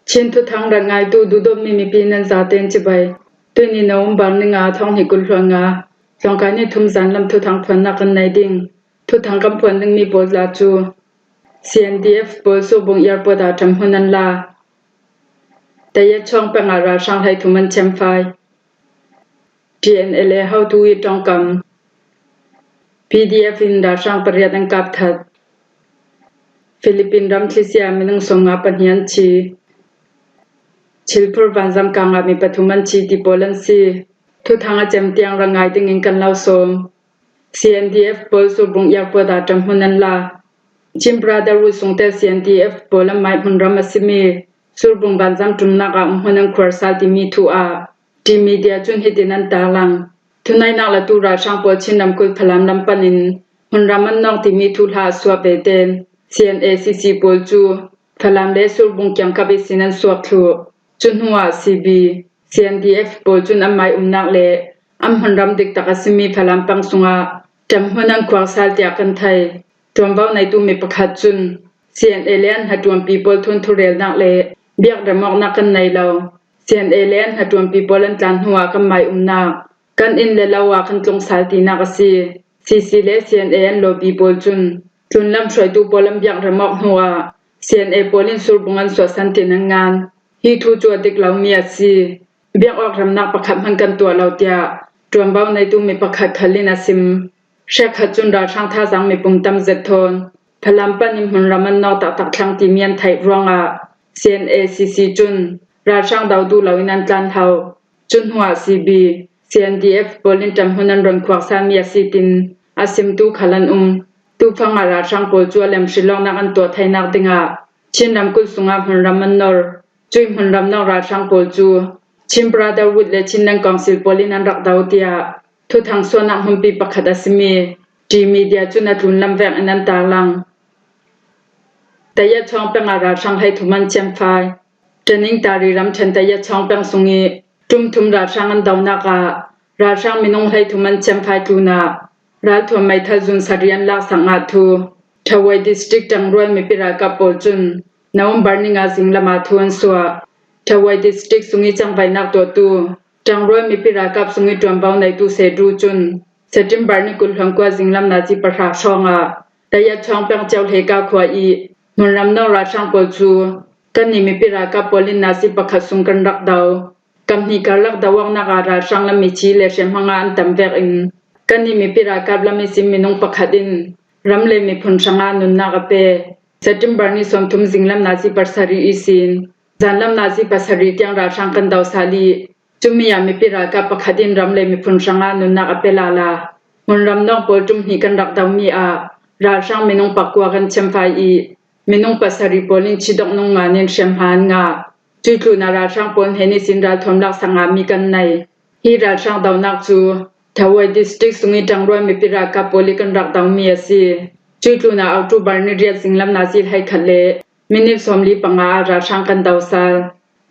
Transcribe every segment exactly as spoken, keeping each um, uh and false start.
Chin thuthang rak ngaitu duhdawtmi mipi nan zaten cibai. Tuini November ni nga, thawng hnih kul hluan nga, tlawngkai ni thum zanlam thuthang phuannak kan nei ding. Thuthang kan phuan dingmi pawl tla cu C N D F pawl Surbung Airport ah ṭamhmun an la. Tayachawng peng ah ralhrang hlei thum an chemfai. T N L A hotu i ṭongkam. P D F in ralhrang pariat an kap that. Philippine ram thlisia minung sawmnga pahnih an thi. Chilphur vanzam kangah mi pathum an thi ti pawl an si. Thuthang a cem tiang rak ngai dingin kan lo sawm. C N D F pawl Surbung Airport ah ṭamhmun an la. Chin Brotherhood sungtel C N D F pawl an mai hmunram a simi Surbung vanzam ṭumnak ah umhmun an khuar sal timi thu ah T media cun hitin an tarlang. Thunaihnak latu ralhrang pawl Chin ramkulh Falam lam panin hmunram an nawk timi thu hla a suah ve ten C N A C C pawl cu Falam le Surbung kiangkap ihsin an suak thluh. Cu hnuah C B, C N D F pawl cun an mai umnak le an hmunram diktak a simi Falam peng sungah ṭamhmun an khuar sal tiah kan thei. Ṭuanvo neitu mi pakhat cun C N A le an hnaṭuanpi pawl thun thurelnak le biak remawknak kan nei lo. C N A le an hnaṭuanpi pawl an tlan hnuah kan mai umnak, kan inn le lo ah kan tlung sal tinak a si. C C le C N A an lawpi pawl cun tlunlam hruaitu pawl an biak remawk hnuah C N A pawl in Surbung an suahsan tin an ngan. Hi thu cu a dik lomi a si. Biak awk remnak pakhat hmanh kan tuah lo tiah ṭuanvo neitu mi pakhat khal in a sim. Hrekkhat cun ralhrang thazaang mipum tam zet thawn Falam pan in hmunram an nawk taktak thlang timi an theih ruangah C N A C C cun ralhrang do duh loin an tlan hlo. Cu hnuah C B, C N D F pawl in ṭamhmun an run khuak salmi a si tin a simtu khal an um. Tufang ah ralhrang pawl cu a lem hrilawknak an tuah theinak dingah Chin ramkulh sungah hmunram an nor. Cuih hmunram nawk ralhrang pawl cu Chin Brotherhood le Chinland Council pawl in an rak do tiah thuthang suahnak hmunpi pakhat a simi T Media cun a tlunlam vek in an tarlang. Tayachawng peng ah ralhrang hlei thum an chemfai. Taning Tari ramṭhen Tayachawng peng sung i ṭum thum ralhrang an donak ah ralhrang minung hlei thum an chemfai tlunah ralthuam meithal zun sarih an laksak ngah thu Tawai District ṭangrual mipi ralkap pawl cun November ni nga zinglam ah thu an suah. Tawai District sung i cangvaihnak tuahtu ṭangrual mipi ralkap sung i ṭuanvo neitu Sedru cun September ni kul hluan kua zinglam nazi pahra hrawngah Tayachawng peng Ceuhleka khua i hmunram nawk ralhrang pawl cu kannih mipi ralkap pawl in nazi pakhat sung kan rak do. Kam hnih karlak do awknak ah ralhrang lam i thi le hriamhma nga an tam vekin kannih mipi ralkap lam ihsin minung pakhat in ram le miphun hrangah nunnak a pe. September ni sawmthum zinglam nazi pasarih ihsin zanlam nazi pasarih tiang ralhrang kan do sal i cumi ah mipi ralkap pakhat in ram le miphun hrangah nunnak a pe lala. Hmunram nawk pawl ṭum hnih kan rak domi ah ralhrang minung pakua kan chemfai i minung pasarih pawl in chidok nung ngan in hriamhma an ngah. Cuih tlunah ralhrang pawl hnen ihsin ralthuam laksak ngahmi kan nei. Hi ralhrang donak cu Tawai District sung i ṭangrual mipi ralkap pawl i kan rak domi a si. Cuih tlunah October ni riat zinglam nazi hleikhat le minit sawmli panga ah ralhrang kan do sal.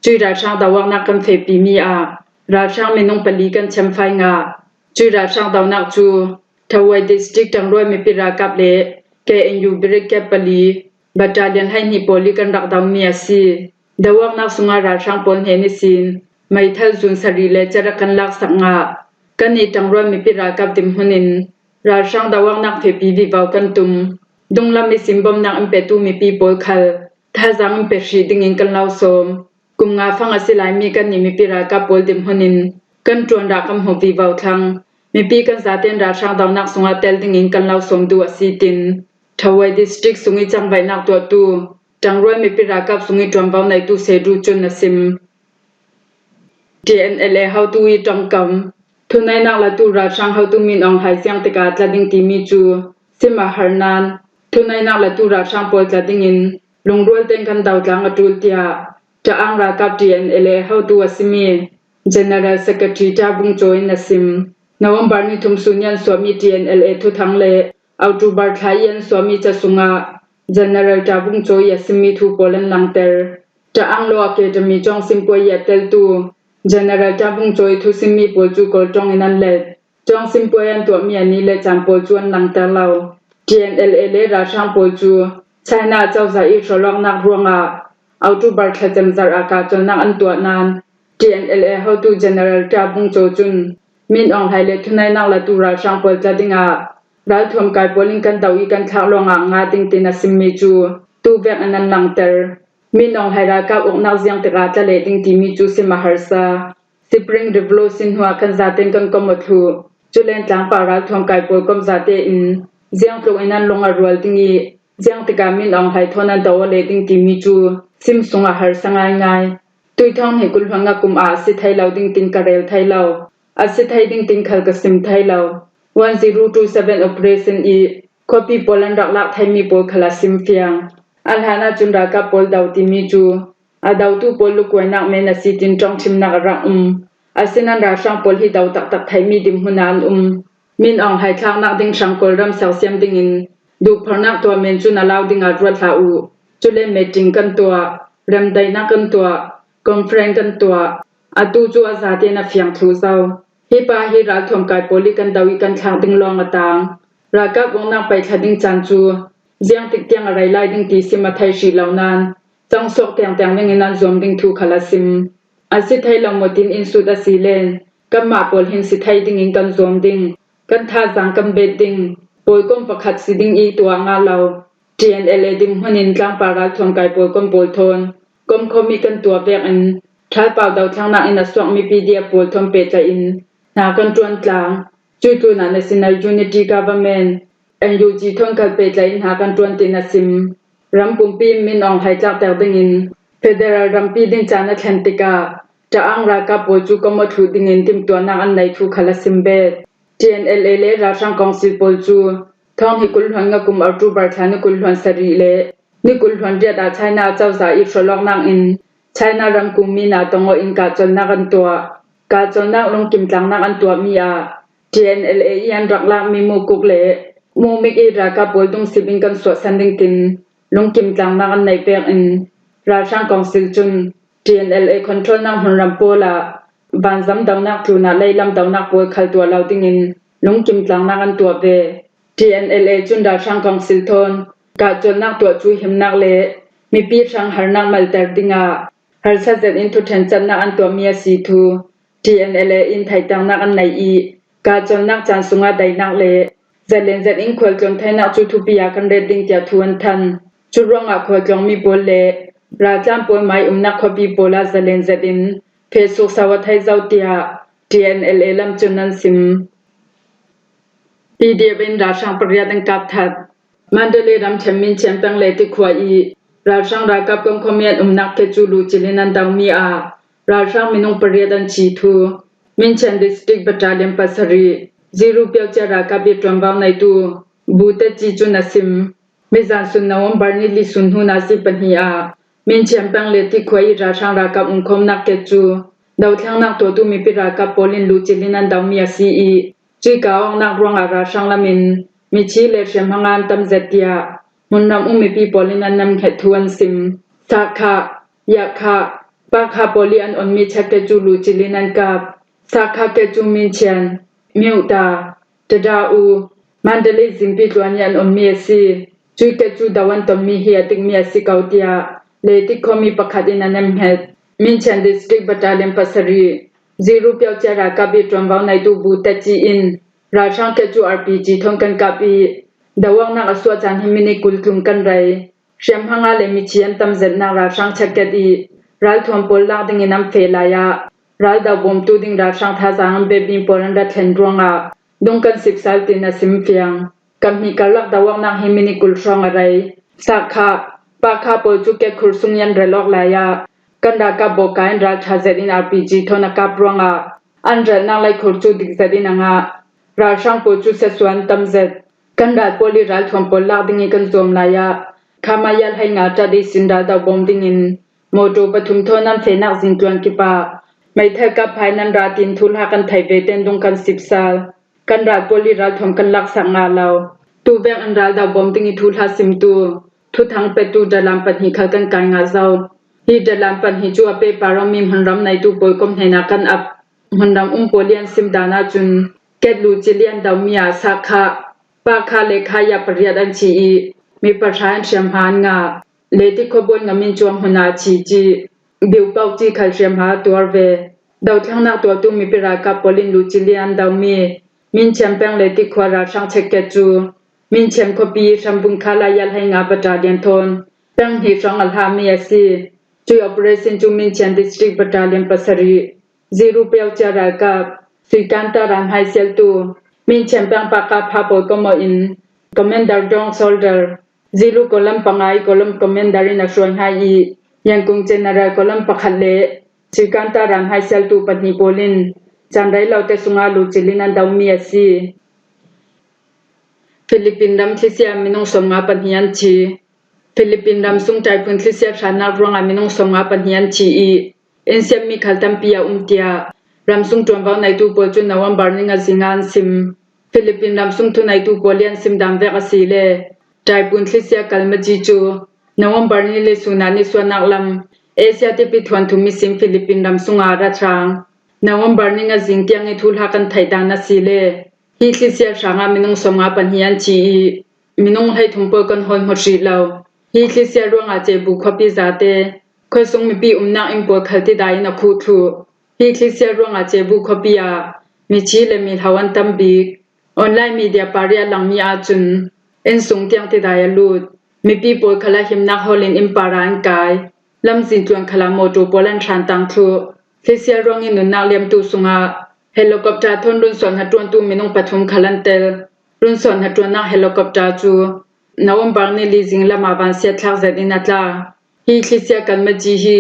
Cuih ralhrang do awknak kan fehpimi ah ralhrang minung pali kan chemfai ngah. Cuih ralhrang donak cu Tawai District ṭangrual mipi ralkap le K N U Brigade pali Battalion hleihnih pawl i kan rak domi a si. Do awknak sungah ralhrang pawl hnen ihsin meithal zun sarih le carak kan laksak ngah. Kannih ṭangrual mipi ralkap dinhmun in ralhrang do awknak fehpi vivo kan tum. Dunglam ihsin bawmhnak in petu mipi pawl khal thazaang in pe hrih dingin kan lo sawm. Kum nga fang a si laimi kannih mipi ralkap pawl dinhmun in kan ṭuanrah kan hmu vivo thlang. Mipi kan zaten ralhrang donak sungah tel dingin kan lo sawm duh a si tin Tawai District sung i cangvaihnak tuahtu ṭangrual mipi ralkap sung i ṭuanvo neitu Sedru cun a sim. T N L A hotu i ṭongkam. Thunaihnak latu ralhrang hotu Min Aung Hlaing ziang tikah tla ding timi cu sim a har nain thunaihnak latu ralhrang pawl tla dingin lungrual tein kan dotlang a ṭul tiah Ṭaang ralkap T N L A hotu a simi General Secretary Ṭa Vung Caw in a sim. November ni thum sun i an suahmi T N L A thuthang le October thla i an suahmi ca sungah General Ṭa Vung Caw i a simmi thu pawl an langter. Ṭaang Law Academy Cawng Sin Puai i a teltu General Ṭa Vung Caw i thusimmi pawl cu Kawl ṭawng in an let. Cawng Sin Puai an tuahmi a ni le caan pawl cu an langter lo. T N L A le ralhrang pawl cu China cozah i hrawlawknak ruangah October thla cemzar a kahcawlnak an tuah nain T N L A hotu General Ṭa Bung Caw cun Min Aung Hlaing le thunainak latu ralhrang pawl tla dingah ralthuam kai pawl in kan do i kan thlak lawngah nga ding tiin a simmi cu tuvek in an langter. Min Aung Hlaing ralkap uknak ziang tikah tla leh ding timi cu sim a harsa. Spring Revolution hnuah kan zaten kan kom aw thluh. Cule tlangpar ralthuam kai pawl kom zate in ziang tluk in an lung a rual ding i ziang tikah Min Aung Hlaing thawn an do aw leh ding timi cu sim sung a harsa ngaingai. Tui thawng hnih kul hluan nga kum ah a si thei lo ding tin ka rel thei lo. A si thei ding tin khal ka sim thei lo. One zero two seven operation i khuapi pawl an rak lak theimi pawl khal a sim fiang. A hlan ahcun ralkap pawl do timi cu a dotu pawl lukuainak men a si tin ṭongṭhimnak a rak um. Asinain ralhrang pawl hi do taktak theihmi dinhmun ah an um. Min Aung Hlaing thlaknak ding hrang Kawlram sersiam dingin duhpharnak tuah men cu na lau dingah ruat hlah u. Cule meeting kan tuah, remdaihnak kan tuah, conference kan tuah. Atu cu a zate na fiang thlu zo. Hi pa hi ralthuam kai pawl i kan do i kan thlak ding lawng a tang. Ralkap uknak paih thla ding caan cu ziang tik tiang a rei lai ding ti sim a thei hrih lo nain cang suak tiangtiang dingin an zuam ding thu khal a sim. A si thei lo maw tin in sut a si len kanmah pawl hin si thei dingin kan zuam ding, kan thazaang kan bet ding, pawl kom pakhat si ding i tuah ngah lo. T N L A dinhmun in tlangpar ralthuam kai pawl kom pawl thawn kom khawm i kan tuah vekin thalpau dothlennak in a suakmi P D F pawl thawn pehtlaih in hna kan ṭuan tlang. Cuih tlunah National Unity Government, N U G thawn khal pehtlaih in hna kan ṭuan tiin a sim. Ram pumpi in Min Aung Hlaing tlakter dingin federal rampi ding caan a thlen tikah Ṭaang ralkap pawl cu kan aw thluh dingin timhtuahnak an nei thu khal a sim bet. T N L A le ralhrang kawngsil pawl cu thawng hnih kul hluan nga kum October thla ni kul hluan sarih le ni kul hluan riat ah China cozah i hrawlawknak in China ramkung mi hna tong aw in kahcolnak an tuah. Kahcolnak lungkim tlangnak an tuahmi ah T N L A i an rak lakmi Mukuk le Mumik i ralkap pawl dungsip in kan suahsan ding tin lungkim tlangnak an neih pek in ralhrang kawngsil cun T N L A controlnak hmunram pawl ah vanzam donak tlunah leilam donak pawl khal tuah lo dingin lungkim tlangnak an tuah ve. T N L A cun ralhrang kawngsil thawn kahcolnak tuah cu himnak le mipi hrang harnak malter dingah harsa zet in thuṭhen catnak an tuahmi a si thu T N L A in theihternak an nei i, kahcolnak caan sungah daihnak le zalen zet in khualtlawn theinak cu thupi ah kan ret ding tiah thu an thanh. Cu ruangah khualtlawngmi pawl le raltlan pawl mai umnak khuapi pawl ah zalen zet in feh sukso a thei zo tiah T N L A lam cun an sim. P D F in ralhrang pariat an kap that. Mandalay ramṭhen Minchian peng le tikhua i ralhrang ralkap komkhawmi an umnak ke cu lucil in an domi ah ralhrang minung pariat an thi thu Minchian District Battalion pasarih Ziru Pyocia ralkap i ṭuanvo neitu Bu Te Ci cun a sim. Mizan sun November ni li sun hnu nazi pahnih ah Minchian peng le tikhua i ralhrang ralkap umkhawmnak ke cu dothlennak tuahtu mipi ralkap pawl in lucil in an domi a si i, cuih ka awknak ruangah ralhrang lam in mithi le hriamhma an tam zet tiah hmunram um mipi pawl in an nemhnget thu an sim. Sakha, Yakha, Pakha pawl i an onmi chak ke cu lucil in an kap. Sakha ke cu Minchian, Miuta, Tadau, Mandalay zingpi tluan i an onmi a si. Cuih ke cu do an tonmi hi a tikmi a si ko tiah le tikkhawmi pakhat in an nemhnget. Minchian District Battalion pasarih Ziru Pyocia ralkap i ṭuanvo neitu Bu Te Ci in ralhrang ke cu R P G thawn kan kap i, do awknak a suah caan hi minit kul tlun kan rei. Hriamhma le mithi an tam zetnak ralhrang chakket i ralthuam pawl lak dingin an feh lai ah, raldo bawmtu ding ralhrang thazaang an bepmi pawl an rat thlen ruangah dung kan sip sal tin a sim fiang. Kan hnih karlak do awknak hi minit kul hrawng a rei. Sakha, Pakha pawl cu kekhur sung i an rel awk lai ah, kan ralkap bawka in ralṭha zet in R P G thawn a kap ruangah an relnak leikhur cu dik zet in a ngah. Ralhrang pawl cu siasua an tam zet. Kan ral pawl i ralthuam pawl lak ding i kan zuam lai ah, Khamaya hleinga ṭat ihsin raldo bawm dingin mawṭaw pathum thawn an fehnak zingtluan kip ah meithal kap phai nan ra tin thuhla kan theih ve tein dung kan sip sal. Kan ral pawl i ralthuam kan laksak ngah lo. Tuvek in raldo bawm ding i thuhla simtu thuthang petu dalam pahnih khal kan kai ngah zo. Hi dalam pahnih cu a pehpar awmi hmunram neitu pawl kom hnenah kan ap. Hmunram um pawl i an sim dan ahcun ket lucil i an domi ah Sakha, Pakha le Khaya pariat an thi i mi pahra in hriamhma an ngah. Leitik khuabuai ngam in chuang hmun ah a thi ci, biupauk ci khal hriamhma a tuar ve. Dothlangnak tuahtu mipi ralkap pawl in luhcil in an domi Minchiam peng Leitik khua ralhrang checkgate cu Minchiam khuapi Hrambun kha lai ah hleinga battalion thawn peng hnih hrawng a hlahmi a si. Cui operation cu Minchiam District Battalion pasarih, Ziru peucia ralkap, Suikanta ram hmaisialtu, Minchiam peng paka pha pawl komawh in Commander Dong Solder, Zilu Column panga i Column Commander in a hruai hna i, Yangkung General Column pakhat le Suikanta ram hmaisialtu pahnih pawl in caan rei lote sungah luhcil in an domi a si. Philippine ram thlisia minung sawmnga pahnih an thi. Philippine ram sung typhoon thlisia hrannak ruangah minung sawmnga pahnih an thi i, in siatmi khal tampi a um tiah ram sung ṭuanvo neitu pawl cu November ni ngazing ah an sim. Philippine ram sung thuneitu pawl i an sim dan vek a si le, typhoon thlisia Kalmaji cu November ni li sun ah nisuahnak lam Asia tipi thuanthum ihsin Philippine ram sungah a ra thlang. November ni ngazing tiang i thuhla kan theih dan a si le, hi thlisia hrangah minung sawmnga pahnih an thi i, minung hleithum pawl kan hawl hmut rih lo. Hi thlisia ruangah Cebu khuapi zate, khuasung mipi umnak inn pawl khal tidai in a khuh thluh. Hi thlisia ruangah Cebu khuapi ah mithi le mihlo an tam bik. Online media pari a langmi ahcun inn sung tiang tidai a lut. Mipi pawl khal a himnak hawl in inn par ah an kai. Lamzin tluan khal ah mawṭaw pawl an hrantang thluh. Thlisia ruang i nunnak liamtu sungah helicopter thawn runsuah hnaṭuantu minung pathum khal an tel. Runsuah hnaṭuannak helicopter cu November ni li zing lam ah vansiat thlak zet in a tla. Hi thlisia Kalmaji hi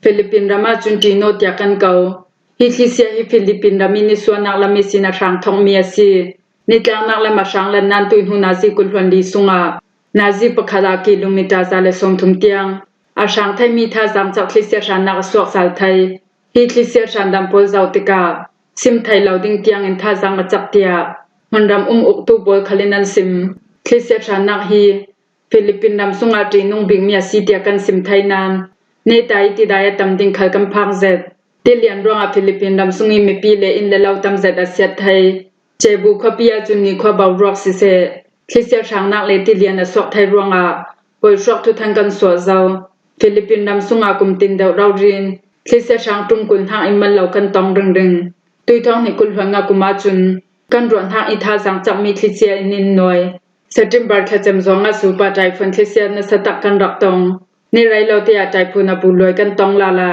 Philippine ram ahcun Tino tiah kan ko. Hi thlisia hi Philippine ram i nisuahnak lam ihsin a hrang thawkmi a si. Nitlaknak lam a hrang lan nan tuihnu nazi kul hluan li sungah nazi pakhat ah kilometer za le sawmthum tiang a hrang theimi thazaang cak thlisia hrannak a suak sal thei. Hi thlisia hran dan pawl zoh tikah sim thei lo ding tiangin thazaang a cak tiah hmunram um uktu pawl khal in an sim. Thlisia hrannak hi Philippine ram sungah ṭihnung bikmi a si tiah kan sim thei nain, neta i tidai a tam ding khal kan phang zet. Tilian ruangah Philippine ram sung i mipi le inn le lo tam zet a siat thei. Cebu khuapi ahcun nikhua boruak siseh, thlisia hrannak le tilian a suak thei ruangah poihruak thuthan kan suah zo. Philippine ram sungah kum tin deuh rori in thlisia hrang ṭum kul hnak in mal lo kan tong ringring. Tuithawng hnih kul hluan nga kum ahcun kan ruah hnak i thazaang cakmi thlisia in in nuai. September thla cem zongah Super Typhoon thlisia nasa tak kan rak tong. Ni rei lo te ah typhoon a pu luai kan tong lala.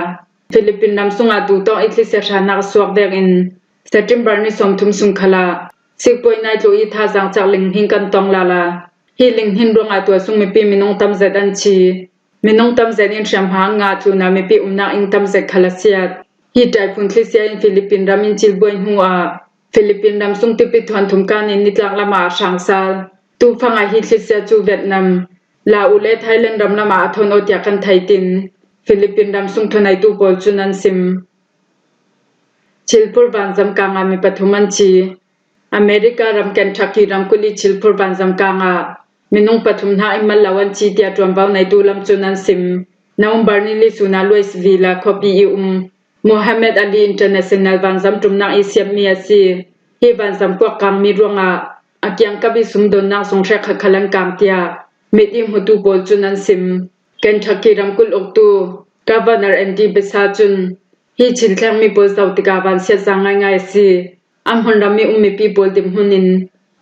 Philippine ram sungah duhtawng i thlisia hrannak a suak vekin September ni sawmthum sung khalah sikpuai nai tlu i thazaang cak linghnin kan tong lala. Hi linghnin ruangah tualsung mipi minung tam zet an thi. Minung tam zet in hriamhma an ngah tlunah mipi umnak inn tam zet khal a siat. Hi typhoon thlisia in Philippine ram in cilbuai hnu ah Philippine ram sung tipi thuanthum kan in nitlak lamah a hrang sal. Tufang ah hi thlisia cu Vietnam, Laos le Thailand ram lamah a thawn aw tiah kan thei tin Philippine ram sung thuneitu pawl cun an sim. Chilphur vanzam kang ah mi pathum an thi. America ram Kentucky ramkulh i Chilphur vanzam kang ah minung pathum hnak in mal lo an thi tiah ṭuanvo neitu lam cun an sim. November ni li sun ah Louisville khuapi i um Muhammad Ali International vanzam ṭumnak i siatmi a si. Hi vanzam puak kangmi ruangah a kiangkap i sumdawnnak zung hrekkhat khal an kang tiah mit i hmutu pawl cun an sim. Kentucky ramkulh uktu Governor Andy Beshear cun hi chinthlengmi pawl zoh tikah vansiat za ngaingai a si. A hmunram i um mipi pawl dinhmun in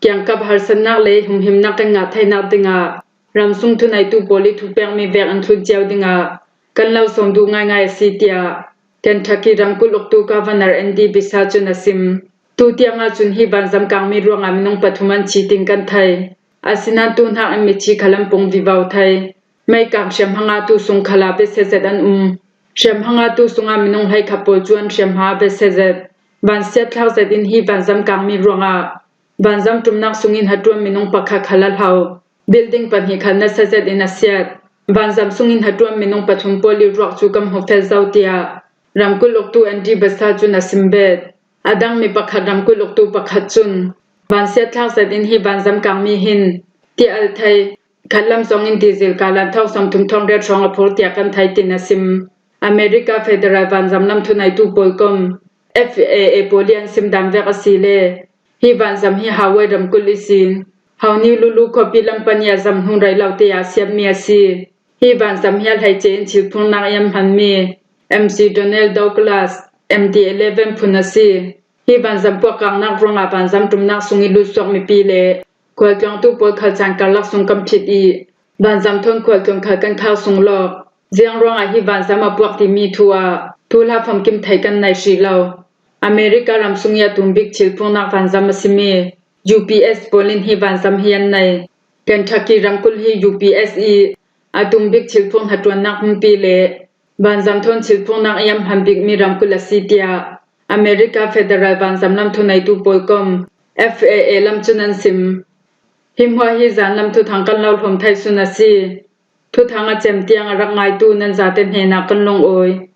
kiangkap harsatnak le humhimnak kan ngah theinak dingah ramsung thuneitu pawl i thupekmi vek an thlun cio dingah kan lo sawm duh ngaingai a si, tiah Kentucky ramkulh uktu Governor Andy Beshear cun a sim. Tu tiang ahcun hi vanzam kangmi ruangah minung pathum an thi tin kan thei. Asinain tu hnak in mithi khal an pung vivo thei. Meikang hriamhma ngahtu sung khalah biasia zet an um. Hriamhma ngahtu sungah minung hleikhat pawl cu an hriamhma biasia zet. Vansiat thlak zet in hi vanzam kangmi ruangah vanzam ṭumnak sungin hnaṭuan minung pakhat khal a hlo. Building pahnih khal nasa zet in a siat. Vanzam sungin hnaṭuan minung pathum pawl i ruak cu kan hmu fel zo, tiah ramkulh uktu Andy Beshear cun a sim bet. A dang mi pakhat ramkulh uktu pakhat cun vansiat thlak zet in hi vanzam kangmi hin ti al thei, khat lam zong in diesel kalan thawng sawmthum thawng riat hrawng a phur tiah kan thei tin a sim. America Federal vanzam lam thuneitu pawl kom F A A pawl i an sim dan vek a si le, hi vanzam hi Hawaii ramkulh ihsin Honolulu khuapi lam pan i a zam hnu rei lo te ah a siatmi a si. Hi vanzam hi a hleice in thilphungnak i an hmanmi M C Donnell Douglas, M D eleven phun a si. Hi vanzam puakkaknak ruangah vanzam ṭumnak sung i lutsuak mipi le khualtluangtu pawl khal caan karlak sung kan phit i vanzam thawn khualtlawn khal kan khak sung lawk. Ziang ruangah hi vanzam a puak timi thu ah thuhla famkim thei kan nei hrih lo. America ram sung i a tum bik thilphungnak vanzam a simi U P S pawl in hi vanzam hi an nei. Kentucky ramkulh hi U P S i a tum bik thilphung hnaṭuannak hmunpi le vanzam thawn thilphungnak i an hman bikmi ramkulh a si, tiah America Federal Vanzam lamthu neitu pawl kom F A A lam cun an sim. Hi hmuah hi zan lam thuthang kan lo hlawm thei sun a si. Thuthang a cem tiang a rak ngaitu nan zate hnenah kan lungawi.